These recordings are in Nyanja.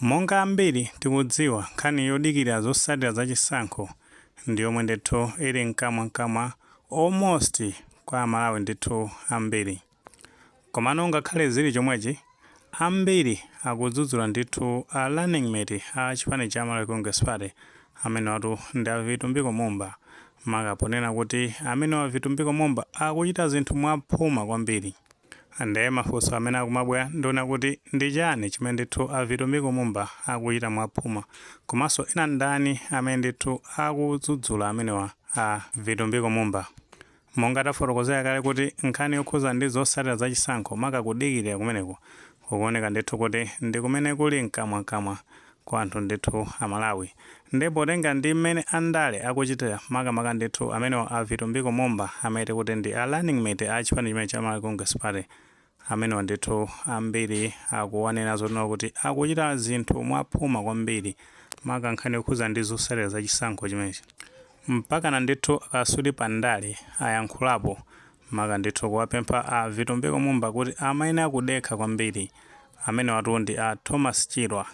Monga ambiri tikudziwa, nkhani yodikira zotsatira za chisankho ndi yomwe ndithu ili mkamwamkamwa almost kwa Amalawi ndithu ambiri. Komano ngakhale zili chomwechi, ambiri akudzudzula ndithu a running mate a chipani cha Malawi Congress Party, amenewatu ndi a Vitumbiko Mumba, maka ponena kuti amenewa Vitumbiko Mumba akuchita zinthu mwaphuma kwambiri. Ndiye mafunso amene akumabwera ndiona kuti ndi chani chimene ndithu a Vitumbiko Mumba akuchita mwaphuma, komanso ena ndani amene ndithu akudzudzula amenewa a Vitumbiko Mumba? Monga tafotokozera kale kuti nkhani yokhuza ndi zotsatira za chisankho, maka kudikirira kumeneko, kukuoneka ndithu kuti ndi kumene kuli mkamwamkamwa kwa anthu ndithu Amalawi. Ndipo potenga ndi mmene andale akuchitira, makamaka ndithu amenewa a Vitumbiko Mumba, amene tikuti ndi a running mate a chipani chimene cha Malawi Congress Party, amenewa ndithu ambiri akuwanena zonena kuti akuchita zinthu mwaphuma kwambiri, maka nkhani yokhuza ndi zotsatira za chisankho chimenechi. Mpakana ndithu akatswiri pa ndale ayankhulapo, maka ndithu kuwapempha a Vitumbiko Mumba kuti amayenera kudekha kwambiri. Amenewatu ndi a Thomas Chirwa.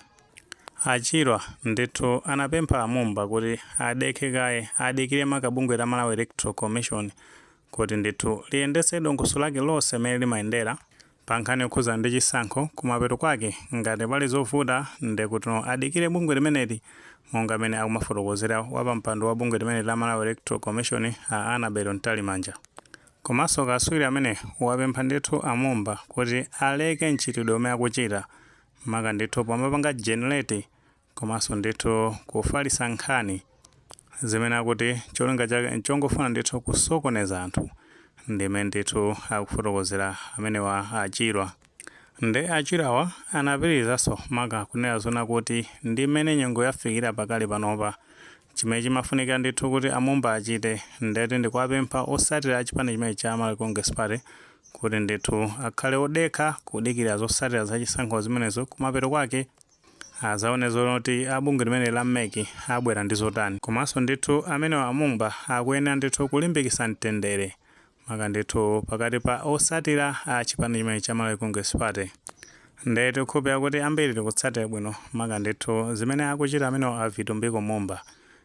Achirwa ndithu anapempha a Mumba kuti adekhe kaye, adikire maka bungwe la Malawi Electoral Commission kuti ndithu liyendetse dongosolo lake lonse mmene limayendera pa nkhani yokhuza ndi chisankho. Kumapeto kwake, ngati pali zovuta, ndekuti adikire bungwe limeneli, monga amene akumafotokozera wapampando wa bungwe limeneli la Malawi Electoral Commission, a Annabel Mtalimanja. Komanso katswiri amene wapempha ndithu a Mumba kuti aleke mchitidwe umene akuchita, maka ndithu pomapanga generate komanso ndithu kufalitsa nkhani zimene akuti cholinga chake nchongofuna ndithu kusokoneza anthu. Ndimene ndithu akufotokozera amenewa Achirwa. Nde Achirwawa anapitirizanso maka kunena zona kuti ndi mmene nyengo yafikira pakali panopa, chimene chimafunika ndithu kuti a Mumba achite ndeti ndikuwapempha osatira a chipani chimene cha Malawi Congress Party kuti ndithu akhale odekha kudikira zotsatira za chisankho zimenezo. Kumapeto kwake azaone zoti abungwe limene la MEC abwera ndi zotani. Komanso ndithu amenewa a Mumba akuyenera ndithu kulimbikitsa mtendere, maka ndithu pakati pa osatira a chipani chimene cha Malawi Congress Party. Ndiye tikukhulupirira kuti ambiri tikutsatira bwino maka ndithu zimene akuchita amenewa a Vitumbiko Mumba,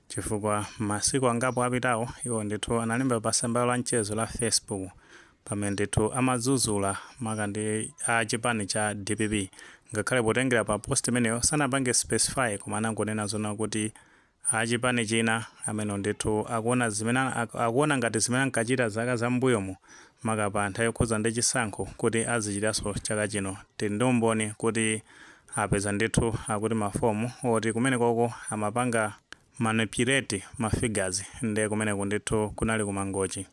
chifukwa masiku angapo apitawo iwo ndithu analemba pa tsamba la mchezo la Facebook pamene ndithu amadzudzula maka ndi a chipani cha DPP, ngakhale potengera pa post imeneyo sanapange specify, koma anangonena zona kuti a chipani china amene ndithu akuona zimene akuona ngati zimene ankachita zaka zam'mbuyomu, maka pa nthawi yokhuza ndi chisankho, kuti azichitanso chaka chino. Tili ndi umboni kuti apeza ndithu akuti mafomu oti kumene koko amapanga manipulate ma figures. Ndiye kumeneko ndithu kunali kumangochi.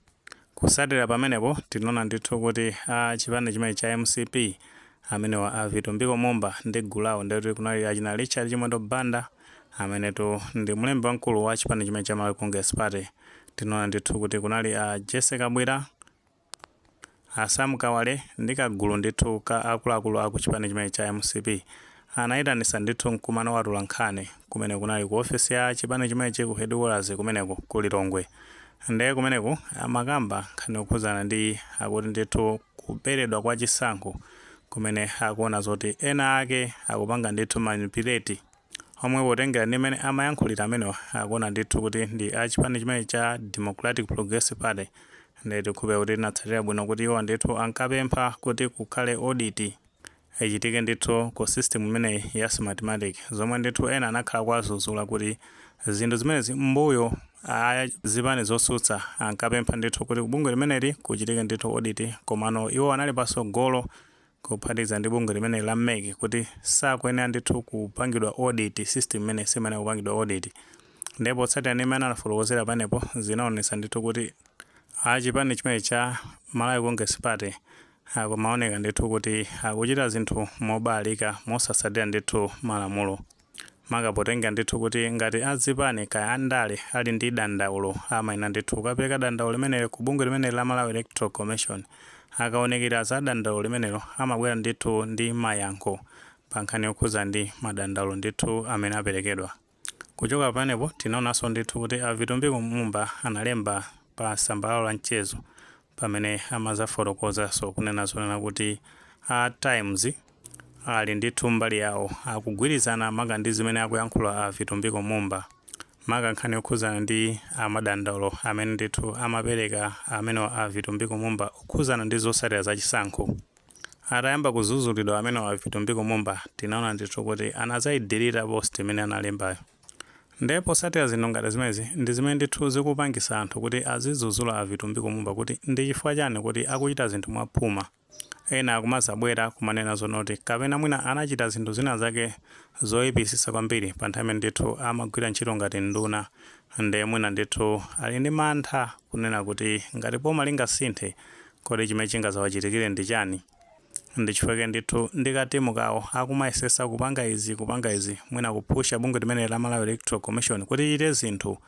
Kusatira pamenepo, tinaona ndithu kuti a chipani chimene cha MCP, amenewa a Vitumbiko Mumba ndi gulu lawo, ndikuti kunali achina Richard Chimwendo Banda, amenetu ndi mlembi wamkulu wa chipani chimene cha Malawi Congress Party, tinaona ndithu kuti kunali a Jesse Kabwira, a Sam Kawale ndi kagulu ndithu ka akuluakulu aku chipani chimene cha MCP, anayitanisa ndithu mkumano wa atolankhani kumene kunali ku ofesi ya chipani chimenechi, ku headquarters kumeneko ku Lilongwe. Ndiye kumeneko amakamba nkhani yokhuzana ndi akuti ndithu kuberedwa kwa chisankho, kumene akuona zoti ena ake akupanga ndithu manipulate, omwe potengera ndi mmene amayankhulira amenewa akuona ndithu kuti ndi a chipani chimene cha Democratic Progressive Party. Ndiye tikukhulupirira kuti tinatsatira bwino kuti iwo ndithu ankapempha kuti kukhale audit ichitike ndithu ku system imeneyi ya Smartmatic, zomwe ndithu ena anakhala kuwazuzula kuti zinthu zimenezi mbuyo a zipani zotsutsa ankapempha ndithu kuti kubungwe limeneli kuchitike ndithu audit, komano iwo anali patsogolo kuphatikiza ndi bungwe limeneli la MEC kuti sakuyenera ndithu kupangidwa audit, system imene simayenera kupangidwa audit. Ndipo potsatira ndi mmene anafotokozera panepo, zinaonetsa ndithu kuti a chipani chimene cha Malawi Congress Party akumaoneka ndithu kuti akuchita zinthu mobalika, mosatsatira ndithu malamulo, maka potenga ndithu kuti ngati azipani kaya andale ali ndi dandaulo, amayenera ndithu kukapereka dandaulo limeneli ku bungwe limeneli la Malawi Electoral Commission. Akaonekera za dandaulo limenelo, amabwera ndithu ndi mayankho pa nkhani yokhuza ndi madandaulo ndithu amene aperekedwa. Kuchoka pamenepo, tinaonanso ndithu kuti a Vitumbiko Mumba analemba pa tsamba lawo la mchezo pamene amazafotokozanso kunena zonena kuti a Times Ali ndithu mbali yawo, akugwirizana maka ndi zimene akuyankhula a Vitumbiko Mumba, maka nkhani yokhuzana ndi amadandaulo amene ndithu amapereka amene a Vitumbiko Mumba okhuzana ndi zotsatira zachisankho. Atayamba kuzuzulidwa amene a Vitumbiko Mumba, tinaona ndithu kuti anazayidelete post imene analembayo. Ndipo potsatira zinthu ngati zimenezi ndi zimene ndithu zikupangisa anthu kuti azizuzula a Vitumbiko Mumba kuti ndi chifukwa chani kuti akuchita zinthu mwaphuma. Ena akumazabwera kumanena zonoti kapena mwina anachita zinthu zina zake zoyipisisa kwambiri pa nthawi imene ndithu amagwira ntchito ngati nduna, nde mwina ndithu ali ndi mantha kunena kuti ngati boma lingasinthe, kodi chimene chingazawachitikire ndi chani? Ndi chifukwa ndithu ndi katimu kawo akumayesesa kupanga izi, kupanga izi, mwina kupusha bungwe limene la Malawi Electoral Commission kuti ichite zinthu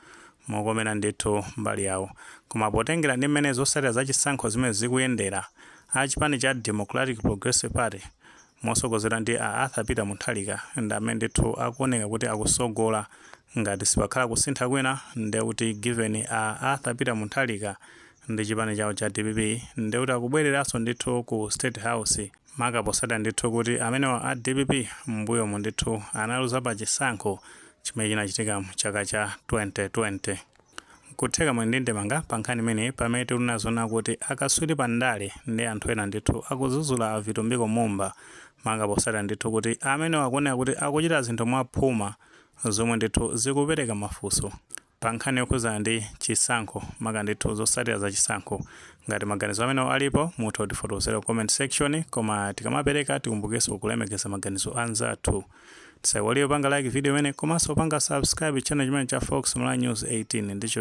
mokomera ndithu mbali yawo. Koma potengera ndi mmene zotsatira zachisankho zimene zikuyendera, a chipani cha Democratic Progressive Party mosogozera ndi a Arthur Peter Mutharika ndi amene ndithu akuoneka kuti akusogola. Ngati sipakhala kusintha kwina, ndekuti given a Arthur Peter Mutharika ndi chipani chawo cha DPP, ndekuti akubwereranso ndithu ku State House, maka posatira ndithu kuti amenewa a DPP m'mbuyomu ndithu analuza pa chisankho chimene chinachitika mchaka cha 2020. Kutheka mwe ndi ndemanga pa nkhani imeneyi, pamene tikunazona kuti akaswiri pa ndale ndi anthu ena ndithu akuzuzula a Vitumbiko Mumba, maka posatira ndithu kuti amenewa akuoneka kuti akuchita zinthu mwaphuma, zomwe ndithu zikupereka mafunso pa nkhani yokhuzana ndi chisankho, maka ndithu zotsatira za chisankho. Ngati maganizo amenewo alipo, mutha kutifotokozera comment section. Koma tikamapereka, tikumbukenso kulemekeza maganizo anzathu. Tisaiwalire panga like video imene komanso panga subscribe channel chimene cha Fox Malawi News 18 ndicho.